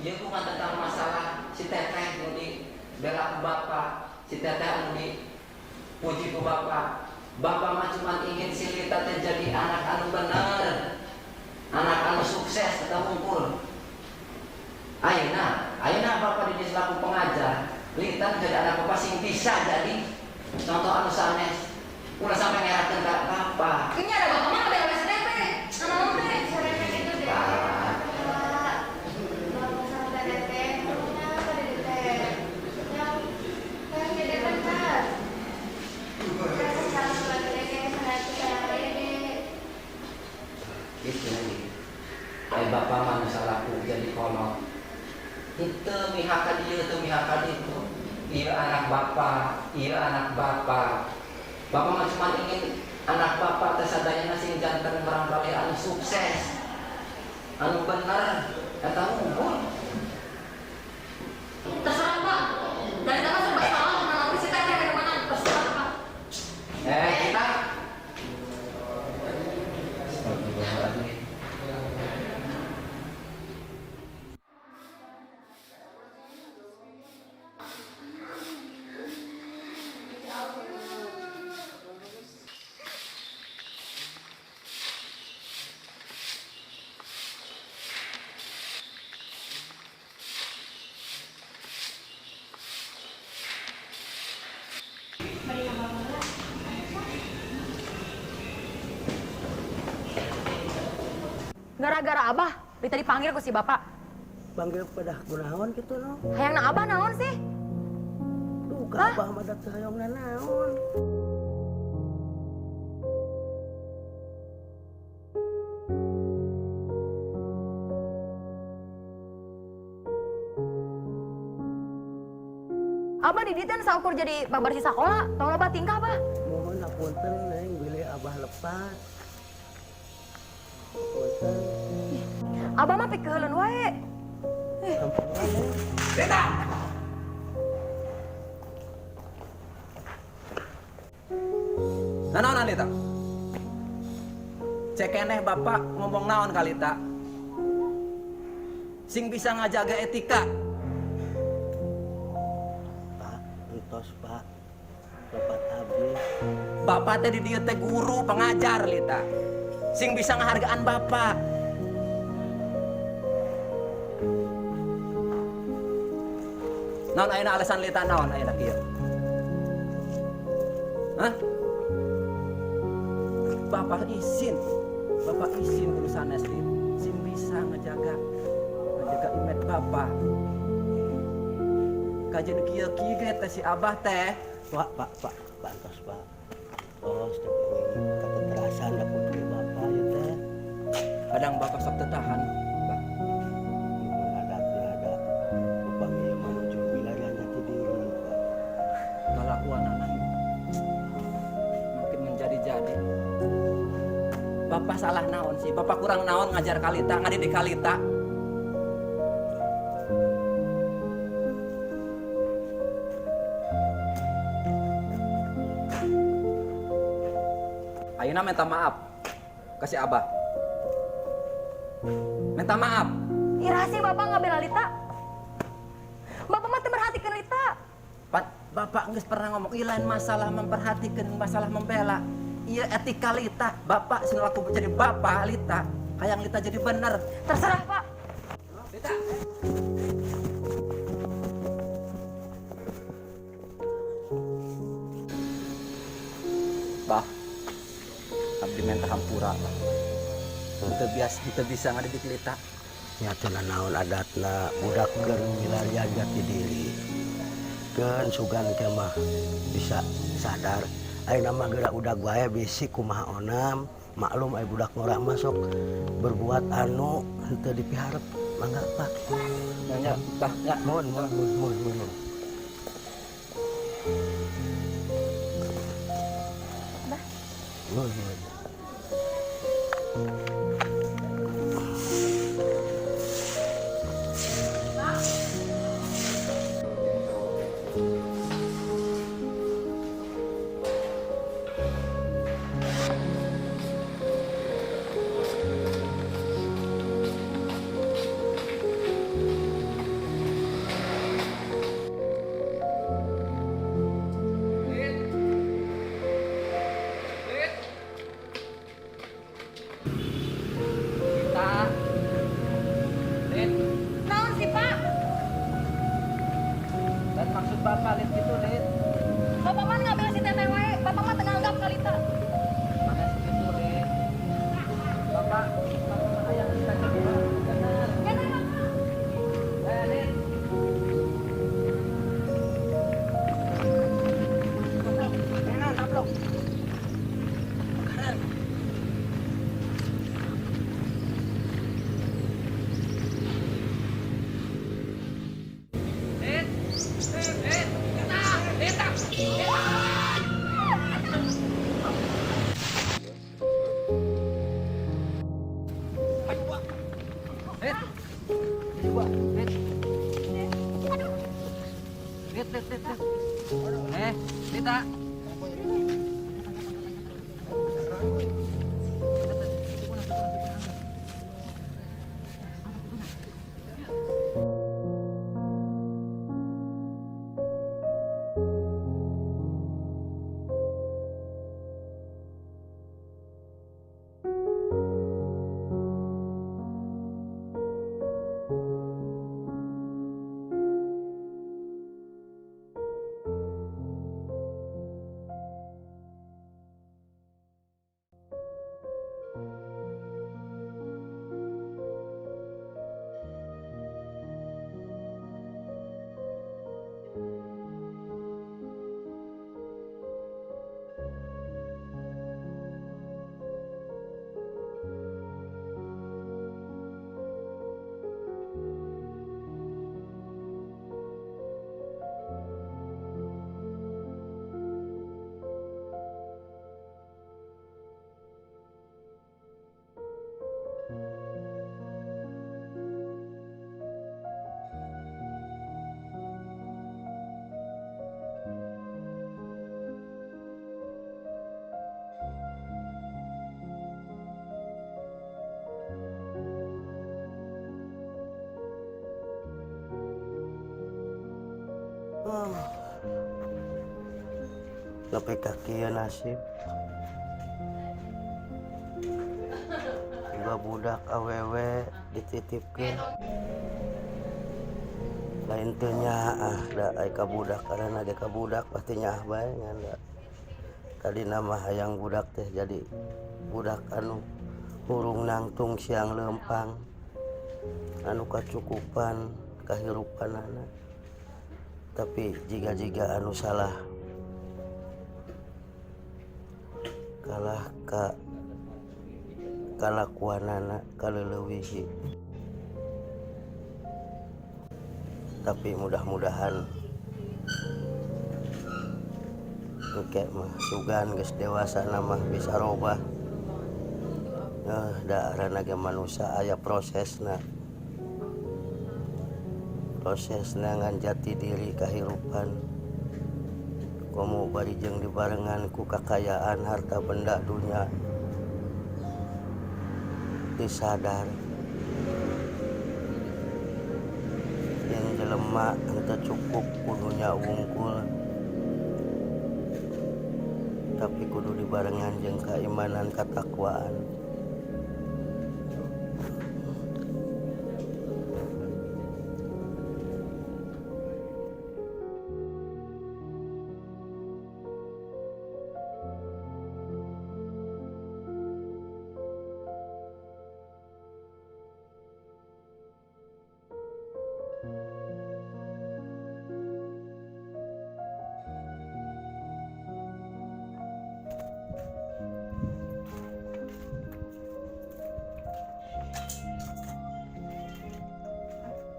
Ieu bukan tentang masalah si teteh nu dibela ku bapak, si teteh anu dipuji ku bapak. Bapak mah cuma ingin si Lita teh jadi anak anu bener, anak anu sukses atau unggul. Ayeuna, ayeuna bapak di selaku pengajar, Lita jadi anak bapak sing bisa jadi contoh anu sanes. Ulah sampai ngerakeun ka bapak. Ini ada bapak mah bela si teteh. Naon teh? Sarana gitu deh. Pak. Pak. Bapak sama teteh, punya apa dede teh? Yang yang dede benar. Saya salah sama dede, saya sayang dede. Gitu lagi. Ai bapak mah nu salaku jadi kolot. Henteu mihak ka dieu, teu mihak ka ditu. Ieu anak bapak, ieu anak bapak. Bapak mah cuma ingin anak bapak teh sadayana sing janten murangkalih anu sukses. Anu bener, eta unggul. Terserah, Pak. Dari tadi serba salah, nanti si teteh dari mana? Terserah, Pak. Eh, kita. Astagfirullahaladzim. Mari sama bapak. Gara-gara Abah, Lita dipanggil ku si bapak. Panggil pada kunaon gitu no. Hayangna Abah naon sih? Duh, ka abah mah da teu hayang naon. Abah di dieu teh saukur jadi pabersih sakola, tong loba tingkah, Bah. Mohon hapunten, Neng, bilih abah lepat. Punten. Abah mah pikeuheuleun wae. Ampura, Neng. Lita! Nah, naon, Lita? Cek keneh bapak ngomong naon ka Lita. Sing bisa ngajaga etika. Pak, entos, Pak. Lepat abdi. Bapak teh di dieu teh guru pengajar, Lita. Sing bisa ngahargaan bapak. Naon ayeuna alasan Lita, naon ayeuna kieu? Hah? Bapak izin. Bapak izin kudu sanes, Lit. Sing bisa ngejaga image bapak. Kajian kieu kieu ge teh si Abah teh. Pak, Pak, Pak, Pak, entos, Pak. Tos, teu kateterasan da putri bapak ieu teh. Kadang bapak sok teu tahan, Pak. Mun adatna ada upami ieu menuju wilayah jati diri, Pak. Kelakuan anak makin menjadi-jadi. Bapak salah naon sih? Bapak kurang naon ngajar ka Lita, ngadidik ka Lita? Ayeuna minta maaf ka si Abah. Minta maaf. Iraha sih bapak ngabela Lita. Bapak mah teu merhatikeun Lita. Pak, Bapak geus pernah ngomong, ieu lain masalah memperhatikan, masalah membela. Iya etika Lita. Bapak sing laku jadi bapak Lita. Hayang Lita jadi bener. Terserah, Pak. Lita. Bah, abdi minta hampura, Bah. Teu biasa, teu bisa ngadidik Lita. Nya teu naon adatna budak keur milarian jati diri. Keun sugan ke mah bisa sadar. Ayeuna mah geura udag wae bisi kumaha onam, maklum aya budak ngora masuk berbuat anu henteu dipiharep. Mangga, Pak. Nya, nya, Bah, nya. Mohon, mohon, mohon, mohon, mohon. Bah. Mohon, mohon. Bapak Lit gitu, Lit. Bapak mah ngambil si Teteh wae, Bapak mah teu nganggap ka Lita. Makasih gitu, Lit. Bapak, Bapak mah hayang Lita jadi bener. Bener, Bapak. Eh, Lit. Enak, tablok. Makanan. Lit. Lit. Lita, Lita. Ayo, Wak. Lit. Ayo, Wak. Lit. Lit, Lit, Lit, Lit. Eh, Lita. Oh. Nepi ka kieu nasib. Dua budak awewe dititipkeun. Lain teu nyaah da ai ka budak, karena ge ka budak pasti nyaah bae, ngan da tadina mah hayang budak teh jadi budak anu hurung nangtung siang leumpang, anu kacukupan kahirupanana, tapi jiga-jiga anu salah kalah ka kalakuanana kaleulewihi. Tapi mudah-mudahan engke mah sugan geus dewasa mah bisa robah. Eh, da arana ge manusia aya prosesna, prosesna ngan jati diri kahirupan, komo bari jeung dibarengan ku kakayaan harta benda dunya, disadar yang jelema henteu cukup ku dunya wungkul, tapi kudu dibarengan jeung keimanan, katakwaan.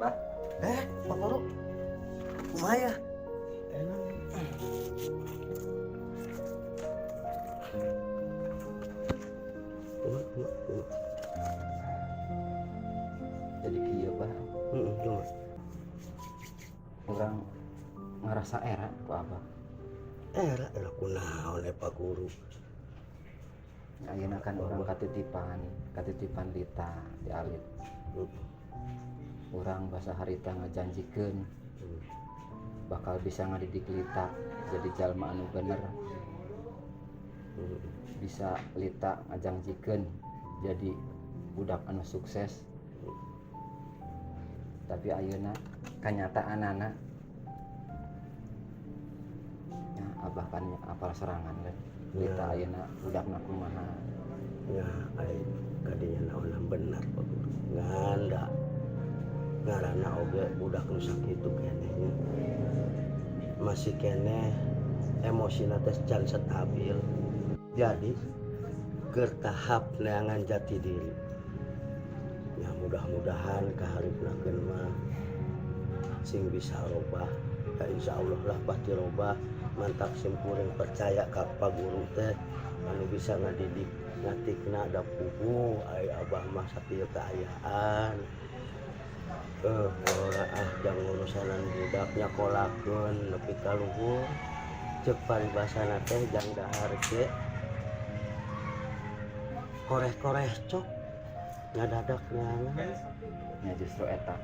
Bah. Eh, Pak Guru. Kumaha ya? Kumaha, kumaha, kumaha. Jadi kieu, Bah. Heeh, kumaha? Urang ngerasa era ku Abah. Era, era kunaon eh, Pak Guru? Ayeuna kan urang katitipan, katitipan Lita di alit. Urang basa harita ngajanjikeun bakal bisa ngadidik Lita jadi jalma anu bener. Bisa Lita ngajanjikeun jadi budak anu sukses. Tapi ayeuna kanyataanana Abah kan apal sorangan kan. Lita ayeuna budakna kumaha. Ya, ai kadinya naon benar, Pak Guru. Ngan da ngaranna oge budak nu sakitu keneh nya. Masih keneh emosina teh can stabil. Jadi keur tahap neangan jati diri. Ya, mudah-mudahan kaharepnakeun mah sing bisa robah. Ya, insya Allah lah pasti robah. Mantap, sim kuring percaya ka Pak Guru teh anu bisa ngadidik ngatikna, da puguh ai abah mah sakieu kaayaan ora ah jang urusanan budak nyakolakeun nepi ka luhur. Ceuk paribasana teh jang dahar ge koreh-koreh cok ngadadak neangan. Ya, justru eta,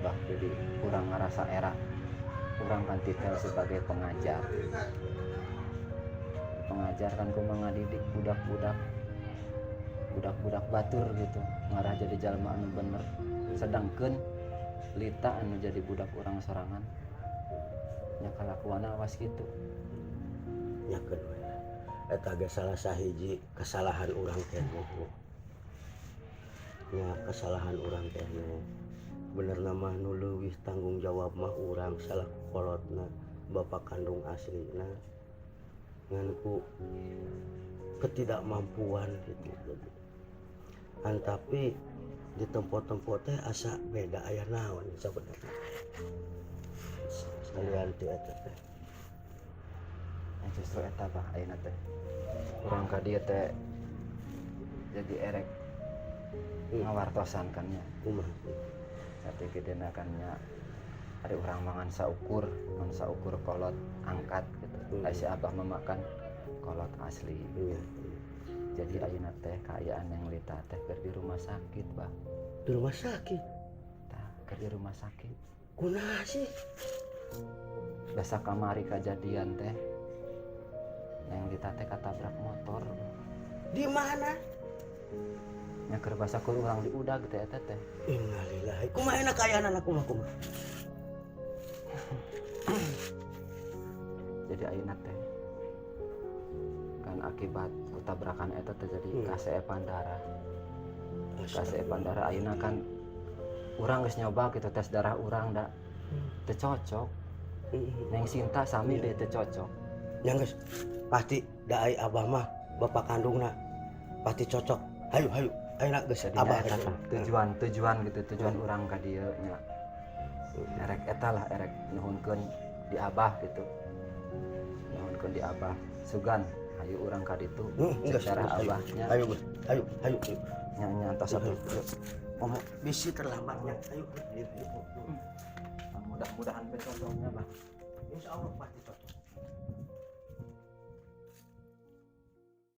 Bah, jadi kurang ngerasa era kurang kan titel sebagai pengajar. Pengajar kan kumaha ngadidik budak-budak, budak-budak batur gitu, ngarah jadi jalma anu bener, sedangkan Lita anu jadi budak urang sorangan nya kalakuan awas gitu. Nyakeun we lah. Eta ge salah sahiji kesalahan urang keneh nya, kesalahan urang keneh. Bener nama nu leuwih tanggung jawab mah urang salaku kolotna, bapak kandung aslina, ngan ku ketidakmampuan gitu. Jadi an tapi di tempat-tempat teh asa beda, aya naon sebenarnya sekalian ti eta teh. Ya, justru eta, Bah, ayeuna teh urang ka dieu teh jadi erek ngawartosan kan nya. Kumaha? Sate gedena kan nya ada urang mangan saukur, ngan saukur kolot angkat gitu. Ai si Abah memakan kolot asli. Iya. Jadi ayeuna teh kaayaan yang Lita teh keur di rumah sakit, Bah. Di rumah sakit? Tah, keur di rumah sakit. Kunaha sih? Biasa kamari kejadian teh Neng Lita teh katabrak motor. Di mana? Nya keur basa kur urang di udag teh eta teh. Innalillahi. Kumaha enak kaayaan anak, kumaha, kumaha? Jadi ayeuna teh kan akibat kutabrakan eta teh jadi kaseepan darah. Kaseepan darah. Ayeuna kan urang geus nyoba gitu tes darah urang, da teu cocok. Neng Sinta sami deh, teu cocok. Ya geus, pasti da ai abah mah bapak kandungna pasti cocok. Hayu, hayu. Ayeuna geus Jadi abah eta tah, tujuan tujuan gitu, tujuan urang ka dieu nya erek eta lah, erek nuhunkeun di abah gitu, nuhunkeun di abah, sugan hayu urang ka ditu cek geus, darah geus, hayu. abahnya. Ayo geus. Ayo, ayo, ayo. Nya nya, entos atuh. Ngomong bisi terlambatnya. Ayo, ayo, ayo. Mudah-mudahan besoknya, Bah. Insya Allah pasti cocok.